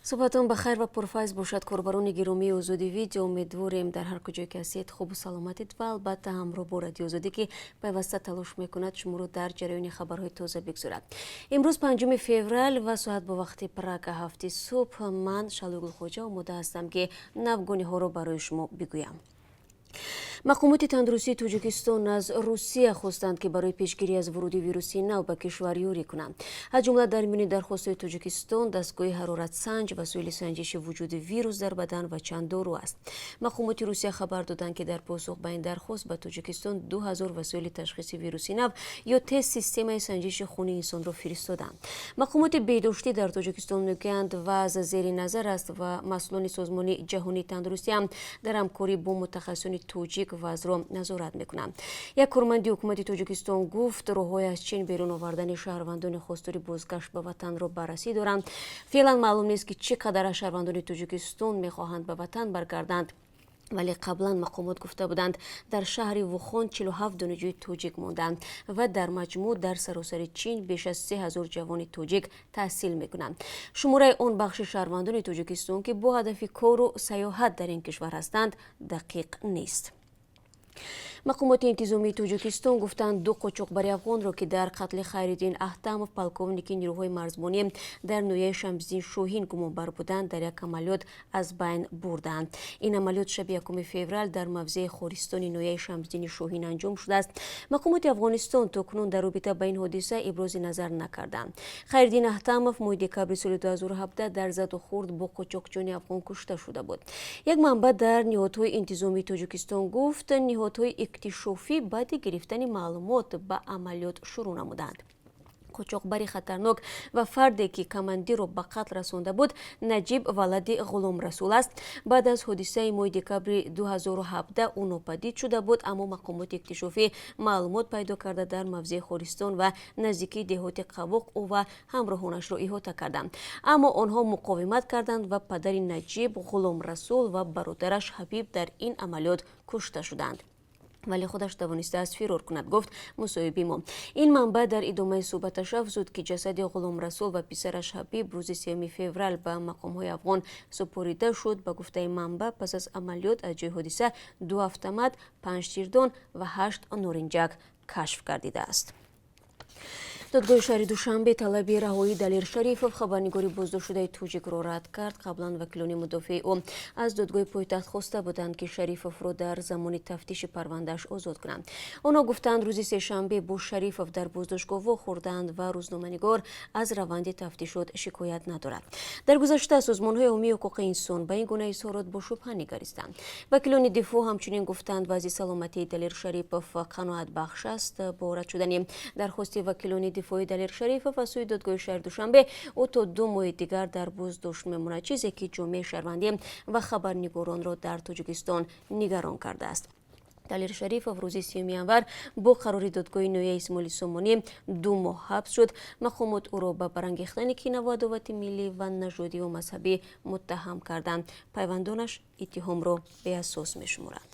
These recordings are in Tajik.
Суҳбатон ба хайр ва пурфайз бошад, корбарони гиромии Озодӣ Видео. Умедворем, дар ҳар куҷое ки ҳастед, хубу саломатед ва албатта ҳамроҳ бо Радио Озодӣ, ки пайваста талош мекунад шуморо дар ҷараёни хабарҳои тоза бигзорад. Имрӯз 5 феврал ва соат бо вақти Прага 7-и субҳ. Ман, Шалуй Гулхоҷа, омода ҳастам, ки навгониҳоро барои шумо бигӯям. Мақомоти тандурустии Тоҷикистон аз Русия хостанд, ки барои пешгирӣ аз вуруди вируси нав ба кишвар ёрӣ кунанд. Аз ҷумла дар миёни дархостҳои Тоҷикистон дастгоҳи ҳароратсанҷ, васоили санҷиши вуҷуди вирус дар бадан ва чанд дору аст. Мақомоти Русия хабар доданд, ки дар посух ба ин дархост ба Тоҷикистон 2000 васоили ташхиси вируси нав ё тест системаи санҷиши хуни инсонро фиристоданд. Мақомоти беҳдоштӣ дар Тоҷикистон мегӯянд, вазъ зери назар аст ва масъулони Созмони Ҷаҳонии Тандурустӣ ҳам дар ҳамкорӣ бо мутахассисони тоҷик вазъро назорат мекунанд. Як корманди ҳукумати Тоҷикистон гуфт, роҳҳои аз Чин берун овардани шаҳрвандони хостори бозгашт ба ватанро баррасӣ доранд. Феълан маълум нест, ки чӣ қадар аз шаҳрвандони Тоҷикистон мехоҳанд ба ватан баргарданд, вале қаблан мақомот гуфта буданд, дар шаҳри Вухон 47 донишҷӯи тоҷик монданд ва дар маҷмӯъ дар саросари Чин беш аз 3000 ҷавони тоҷик таҳсил мекунанд. Шумораи он бахши шаҳрвандони Тоҷикистон, ки бо ҳадафи кору сайёҳат дар ин кишвар ҳастанд, дақиқ нест. Мақомоти интизомии Тоҷикистон гуфтанд, ду қочоқбари афғонро, ки дар қатли Хайриддин Аҳтамов, полковники нирӯҳои марзбонӣ дар ноҳияи Шамсиддин Шоҳин гумонбар буданд, дар як амалиёт аз байн бурданд. Ин амалиёт шаби 1 феврал дар мавзеи Хористони ноҳияи Шамсиддини Шоҳин анҷом шудааст. Мақомоти Афғонистон то кунун дар робита ба ин ҳодиса ибрози назар накарданд. Хайриддин Аҳтамов моҳи декабри соли 2017 дар заду хурд бо қочоқчиёни афғон кушта шуда буд. Як манбаъ дар ниҳодҳои интизомии Тоҷикистон гуфт, ниҳодҳои иктишофӣ баъди гирифтани маълумот ба амалиёт шурӯъ намуданд. Қочоқбари хатарнок ва фарде, ки командирро ба қатл расонда буд, Наҷиб валади Ғуломрасул аст. Баъд аз ҳодисаи моҳи декабри 2017 ӯ нопадид шуда буд, аммо мақомоти иктишофӣ маълумот пайдо карда, дар мавзеи Хористон ва наздикии деҳоти Қавоқ ӯ ва ҳамроҳонашро иҳота карданд, аммо онҳо муқовимат карданд ва падари Наҷиб, Ғуломрасул, ва бародараш Ҳабиб дар ин амалиёт кушта шуданд, вале худаш тавонистааст фирор кунад, гуфт мусоҳиби мо. Ин манбаъ дар идомаи суҳбаташ афзуд, ки ҷасади Ғуломрасул ва писараш Ҳабиб рӯзи 3 феврал ба мақомҳои афғон супорида шуд. Ба гуфтаи манбаъ, пас аз амалиёт аз ҷои ҳодиса ду автомат, панҷ тирдон ва ҳашт норинҷак кашф гардидааст. Додгоҳи шаҳри Душанбе талаби раҳоии Далер Шарифов, хабарнигори боздоштшудаи тоҷикро, рад кард. Қаблан вакилони мудофиаи ӯ аз додгоҳи пойтахт хоста буданд, ки Шарифовро дар замони тафтиши парвандааш озод кунанд. Онҳо гуфтанд, рӯзи сешанбе бо Шарифов дар боздоштгоҳ вохӯрданд ва рӯзноманигор аз раванди тафтишот шикоят надорад. Дар гузашта созмонҳои ҳомии ҳуқуқи инсон ба ин гуна изҳорот бо шубҳа нигаристанд. Вакилони дифоъ ҳамчунин гуфтанд, вазъи саломатии Далер Шарипов қаноатбахш аст. Бо рад шудани дархости вакилони дифои Далер Шарифов аз сӯи додгоҳи шаҳри Душанбе, ӯ то 2 моҳи дигар дар боздошт мемонад, чизе ки ҷомеаи шаҳрвандӣ ва хабарнигоронро дар Тоҷикистон нигарон кардааст. Далер Шарифов рӯзи 30 январ бо қарори додгоҳи ноҳияи Исмоили Сомонӣ 2 моҳ ҳабс шуд. Мақомот ӯро ба барангехтани кинаву адовати миллӣ ва нажодиву мазҳабӣ муттаҳам карданд. Пайвандонаш иттиҳомро беасос мешуморанд.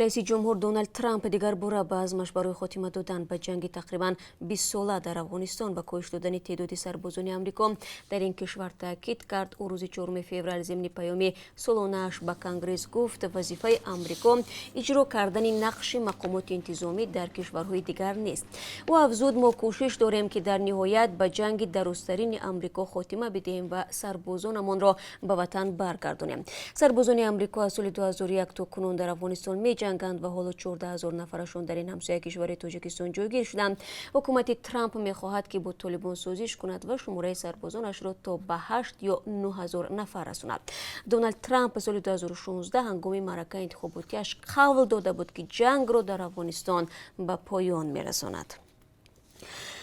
Раиси ҷумҳур Доналд Трамп дигар бора ба азмаш барои хотима додан ба ҷанги тақрибан 20сола дар Афғонистон ва коҳиш додани теъдоди сарбозони Амрико дар ин кишвар таъкид кард. Ӯ рӯзи 4 феврал зимни паёми солонааш ба Конгресс гуфт, вазифаи Амрико иҷро кардани нақши мақомоти интизомӣ дар кишварҳои дигар нест. Ӯ афзуд, мо кӯшиш дорем, ки дар ниҳоят ба ҷанги дарозтарини Амрико хотима бидиҳем ва сарбозонамонро ба ватан баргардонем. Сарбозони Амрико аз соли 2001 то кунун дар Афғонистон меҷанганд ва ҳоло 14 ҳазор нафарашон дар ин ҳамсоя кишвари Тоҷикистон ҷойгир шуданд. Ҳукумати Трамп мехоҳад, ки бо Толибон созиш кунад ва шумораи сарбозонашро то ба 8 ё 9 ҳазор нафар расонад. Доналд Трамп соли 2016 ҳангоми маъракаи интихоботиаш қавл дода буд, ки ҷангро дар Афғонистон ба поён мерасонад.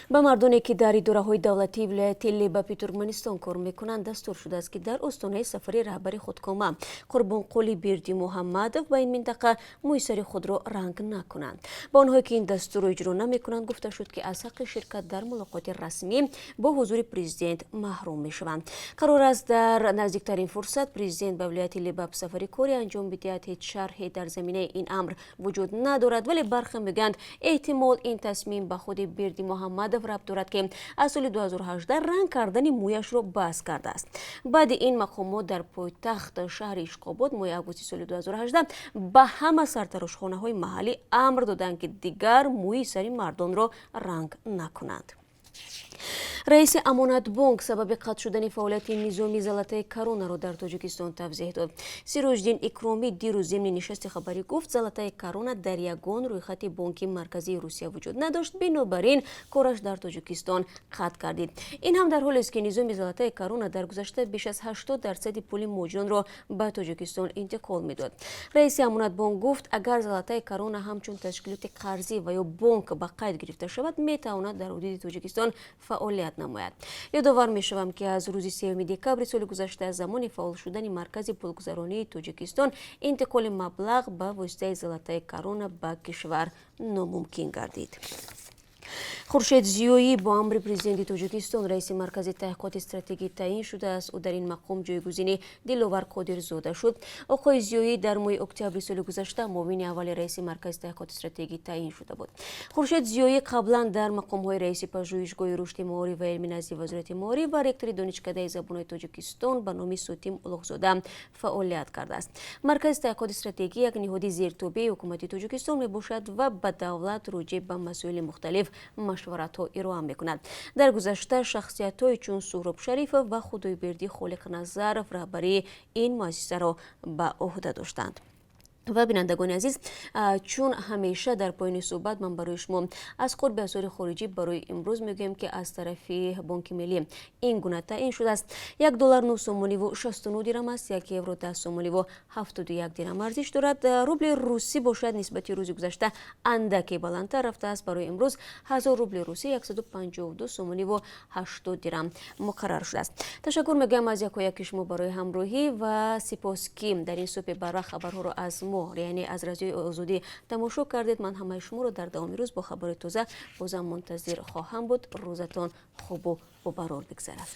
Ба мардоне, ки дар идораҳои давлатии вилояти Лебапи Туркманистон кор мекунанд, дастур шудааст, ки дар остонаи сафари раҳбари худкома Қурбонқули Бердимуҳаммадов ба ин минтақа мӯи сари худро ранг накунанд. Ба онҳое, ки ин дастурро иҷро намекунанд, гуфта шуд, ки аз ҳаққи ширкат дар мулоқоти расмӣ бо ҳузури президент маҳрум мешаванд. Қарор аст, дар наздиктарин фурсат президент ба вилояти Лебап сафари корӣ анҷом бидиҳад. Ҳеҷ шарҳе дар заминаи ин амр вуҷуд надорад, вале бархе мегӯянд, эҳтимол ин тасмим ба худи Бердимуҳаммадов Мирзиёев рабт дорад, ки аз соли 2018 ранг кардани мӯяшро бас кардааст. Баъди ин мақомот дар пойтахт, шаҳри Ишқобод, моҳи августи соли 2018 ба ҳама сартарошхонаҳои маҳаллӣ амр доданд, ки дигар мӯи сари мардонро ранг накунанд. Раиси Амонатбонк сабаби қатъ шудани фаъолияти низоми «Золотая коронаро» дар Тоҷикистон тавзеҳ дод. Сироҷиддин Икромӣ дирӯз зимни нишасти хабарӣ гуфт, «Золотая корона» дар ягон рӯйхати Бонки Марказии Русия вуҷуд надошт, бинобар ин кораш дар Тоҷикистон қатъ гардид. Ин ҳам дар ҳолест, ки низоми «Золотая корона» дар гузашта беш аз 80% пули муҳоҷиронро ба Тоҷикистон интиқол медод. Раиси Амонатбонк гуфт, агар «Золотая корона» ҳамчун ташкилоти қарзӣ ва ё бонк ба қайд гирифта шавад, метавонад дар ҳудуди Тоҷикистон фаъолият намояд. Ёдовар мешавам, ки аз рӯзи 3 декабри соли гузашта, аз замони фаъол шудани маркази пулгузаронии Тоҷикистон, интиқоли маблағ ба воситаи «Золотая корона» ба кишвар номумкин гардид. Хуршед Зиёӣ бо амри Президенти Тоҷикистон раиси Маркази таҳқиқоти стратегӣ таъин шудааст. Ӯ дар ин мақом ҷойгузини Диловар Қодирзода шуд. Оқои Зиёӣ дар моҳи октябри соли гузашта муовини аввали раиси Маркази таҳқиқоти стратегӣ таъин шуда буд. Хуршед Зиёӣ қаблан дар мақомҳои раиси Пажӯҳишгоҳи рушди маориф ва илми назди Вазорати маориф ва ректори Донишкадаи забонҳои Тоҷикистон ба номи Сотим Улуғзода фаъолият кардааст. Маркази таҳқиқоти стратегӣ як ниҳоди зертобеи ҳукумати Тоҷикистон мебошад ва ба давлат роҷеъ ба масоили мухталиф машваратҳо ироа мекунад. Дар гузашта шахсиятҳое чун Суҳроб Шарифов ва Худойбердӣ Холиқназаров раҳбарии ин муассисаро ба ӯҳда доштанд. Ва, бинандагони азиз, чун ҳамеша дар поёни суҳбат ман барои шумо аз қурби асъори хориҷӣ барои имрӯз мегӯем, ки аз тарафи Бонки Миллӣ ин гуна таъин шудааст: 1 доллар 9 сомониву 69 дирам аст, 1 евро 10 сомониву 71 дирам арзиш дорад. Рубли русӣ бошад, нисбати рӯзи гузашта андаке баландтар рафтааст. Барои имрӯз 1000 рубли русӣ 152 сомониву 80 дирам муқаррар шудааст. Ташаккур мегӯям аз якояки шумо барои ҳамроҳӣ ва сипос, ки дар ин субҳи барвақт хабарҳоро аз мо, яъне аз Радиои Озодӣ, тамошо кардед. Ман ҳамаи шуморо дар давоми рӯз бо хабари тоза бозам мунтазир хоҳам буд. Рӯзатон хубу бобарор бигзарад.